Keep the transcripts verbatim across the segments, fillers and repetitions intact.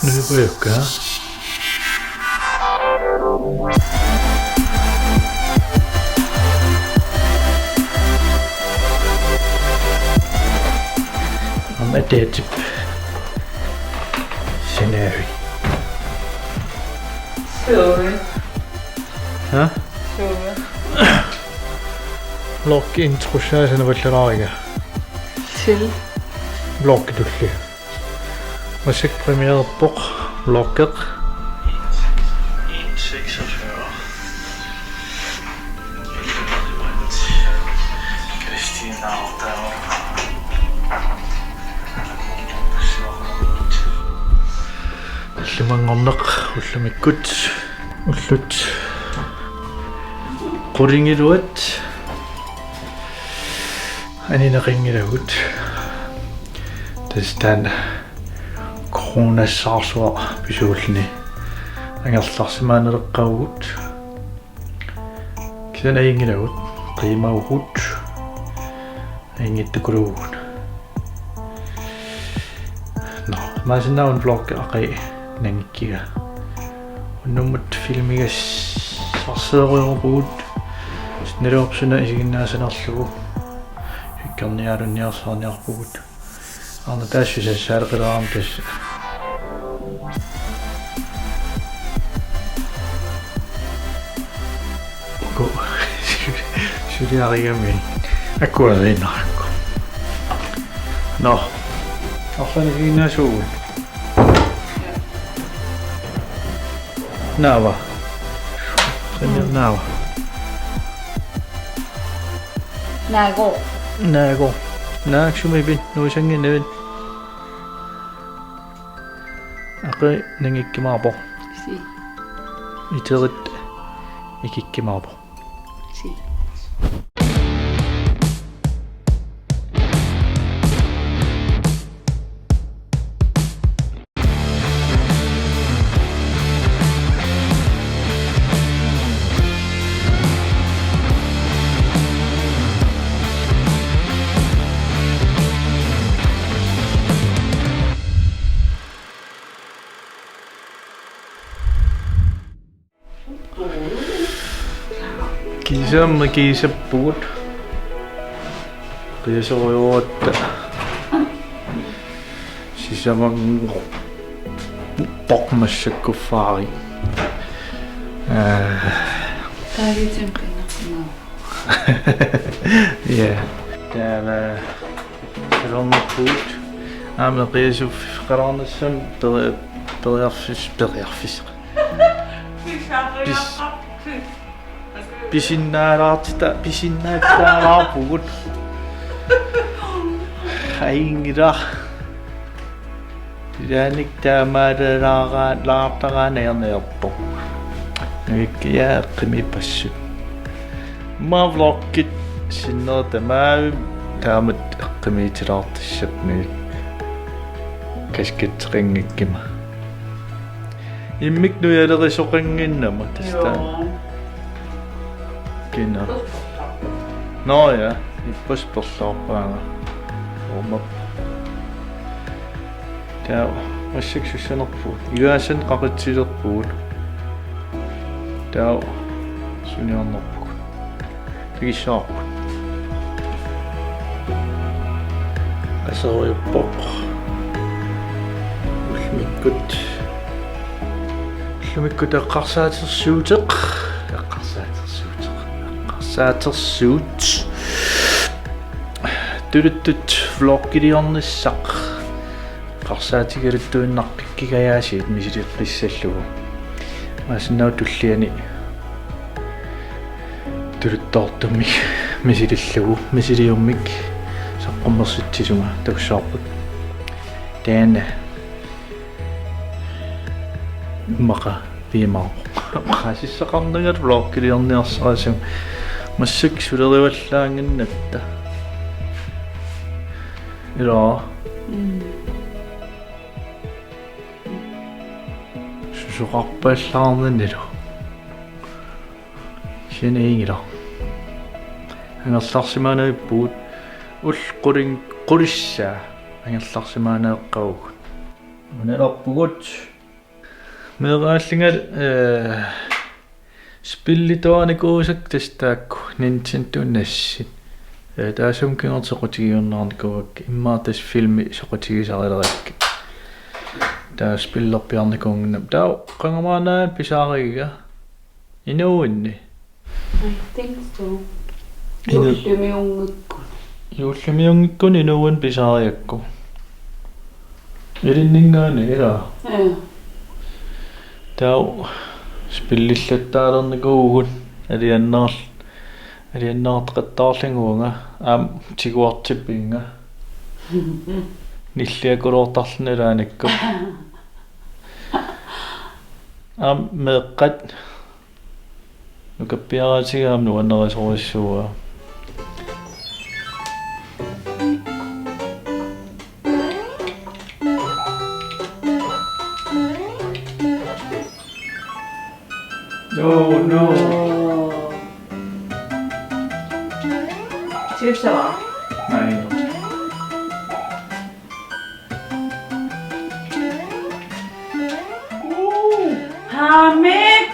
Nusipajukka. Aamma ataatip sanaavik. Sorry. Ha? Sorry. Vlog intro saasana pallalaariga. Til. Vlog tulli. Massakkut premiererpoq vloggi. Tallimanngorneq ullumikkut. Ullut qulingiluat anineqanngilagut. Tassa taanna coronassaarsuaq pisuulluni angerlarsimaannaleqqavugut. Kisianni ajunngilagut, qiimavugut, ajunngitsukulaavugut. Nå, maanna una vloggi aqagu nangikkiga. Unnummut filmigassarsiorpugut. Sinnerup suna isiginnaasanerlugu. Hyggerniarunniarsaarniarpugut. Aana taassu sassaaleqilaaram tassa. Uku suliarigami akueriinnarakku. Nå. Arlaannik isiginnaasuugut. Naava. Premiere naava. Naago. Naago. Naak sumipit nuisannginnavit. Aqagu nangikkumaarpoq. Si. Iterit ikikkumaarpoq. Si. Kiisami kiisappugut. Qiisorujuugatta. Sisamanngoq. Toq massakkut faari. Aa. Taagitsim qinnarsinaa. Ja. Taava salernerpugut. Aamma qiisuffeqalaarnissamut peri-, periarfis-, periarfis-, pis-, pisinnaalaartita-, pisinnaatitaalaarpugut. Ajunngilaq. Ilaanni taamaalilaaraa-, laartaraanni ajorniarpoq. Nuikkiaq eqqumiippassuk. Aamma vloggit sinnera tamaat taamatut eqqumiitilaartussappat nuik. Kasketseqanngikkuma. Immikkut nujalerisoqannginnama tassa. Joo. Kina. Nå ja, ippassaq perlaarpaanga. Uumap. Taava massakkut sussanerpugut. Iguassaq qaqitsilerpugut. Taava suniarnerpugut. Takussaagut. Aserujuppoq. Ullumikkut. Ullumikkut eqqarsaatersuuteq. Eqqarsaatersuuteq. Eqqarsaatersuut. Tuluttut vloggiliornissaq. Eqqarsaatigaluttuinnarpara. Kikkajaasiit misiliiqqissallugu. Maanna tulliani tuluttoortumik misilillugu, misiliummik saqqummersitsisunga takussavarput. Taanna immaqa piimaavoq. Oqaasissaqarnanga vloggiliorniarsarasunga massakkut sulerivallaannginnatta. Ilaa. Mm. Susoqarpallaarnanilu. Kisianni ajunngilaq. Angerlarsimaanavippugut ullut qulin-, qulissaa angerlarsimaanaveqavugut. Unalerpugut. Meeraallunga, eh, spillituarinikuusakka tassa taakku Nintendo NES-it. Eh, taassuma kingorna soqutigiunnaarnikuuakka, immaqa tassa filmi soqutigisarilerakku. Taava spillerpiarnikuunnginnama. Taava qanga maanna pisaarigiga. Inuuinni? I think so. Inu- Juulliunngikkunik. Juulliunngikkunik inuuinni pisaariakku. Ilinninngaanniit, ilaa? Ja. Taava spillillattaalernikuuvugut, aliannaar-, aliannaartoqattaarlugu uanga, aamma tiguartippinnga. Nilliakuluortarluni ilaannikkut. Aamma meeqqat nukappiaraatigaat nuannarisorujussuuaa. No, no. Sivsava. Nej. Hamid!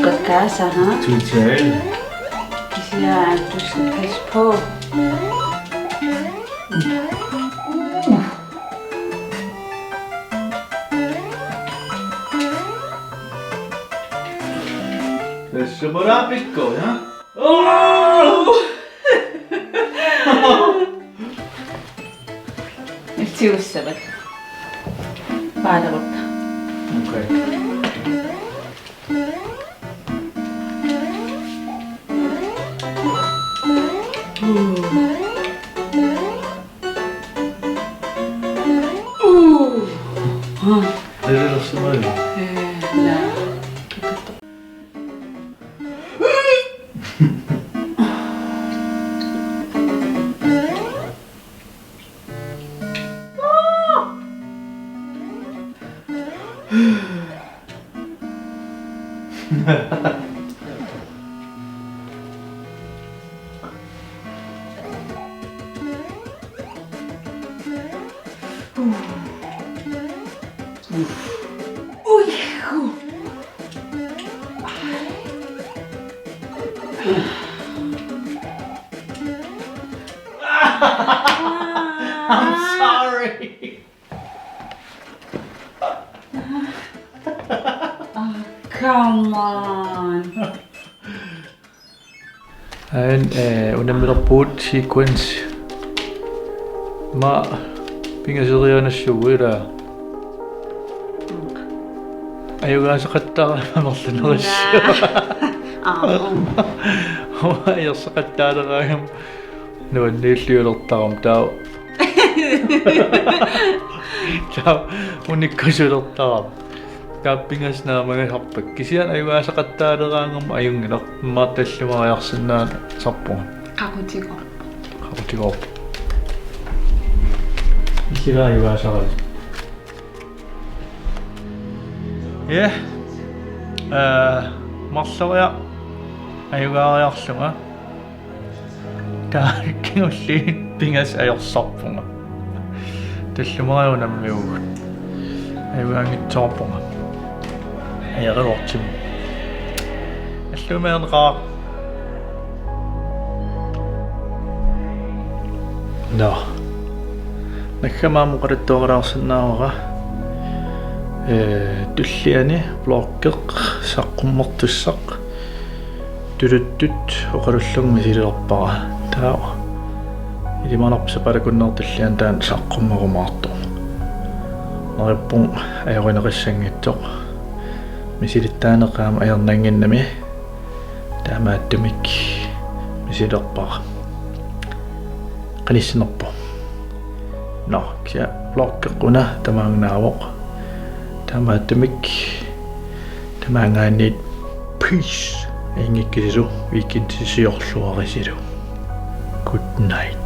Godt gøres, ha? Total. Kisianni du skal passe på. Tassa palaapikko, ja? Oh! Iltiussavat. Paalerutta. Okay. I'm sorry. Oh, come on. Aajuna, eh, unammilerpugut sequence. Aamma pingasoriaannassagukku, ilaa? Ajugaasaqattaarama amerlanerussaaq. Aa, oo. Ajorsaqattaaleraangama nuanniilliulertarama taava. Taava unikkusulertarama. Taava pingasut naammagisarpakka. Kisianni ajugaasaqattaaleraangama ajunngilaq, immaqa tallimariarsinnaasarpunga. Qaqutigoorpoq. Qaqutigoorpoq. Isigaa ajugaasaralugit. Ja. Eh, marloriaq ajugaariarlunga. Taava kingulliit pingasut ajorsarpunga. Tallimariaq unammiuvugut. Ajugaanngitsoorpunga. Ajoraluartumik. Alluumeerneqaaq. Nå. Naggataamik oqaluttuarilaarsinnaavara. Eh, tulliani blokkeq saqqummertussaq. Tuluttut oqalullunga misililerpara. Taava ilimanarpoq sapaatip-akunnerata tulliani taanna saqqummerumaartoq. Neriuppunga ajorineqassanngitsoq. Misilittaaneq aamma ajornannginnami. Taamaattumik misililerpara. Qanissinerpoq. Nå, kisianni blokkeq una tamaanngaavoq. Taamaattumik tamaanngaanniit peace. Ajunngikkitsilu, weekendisiorluarisilu. Good night.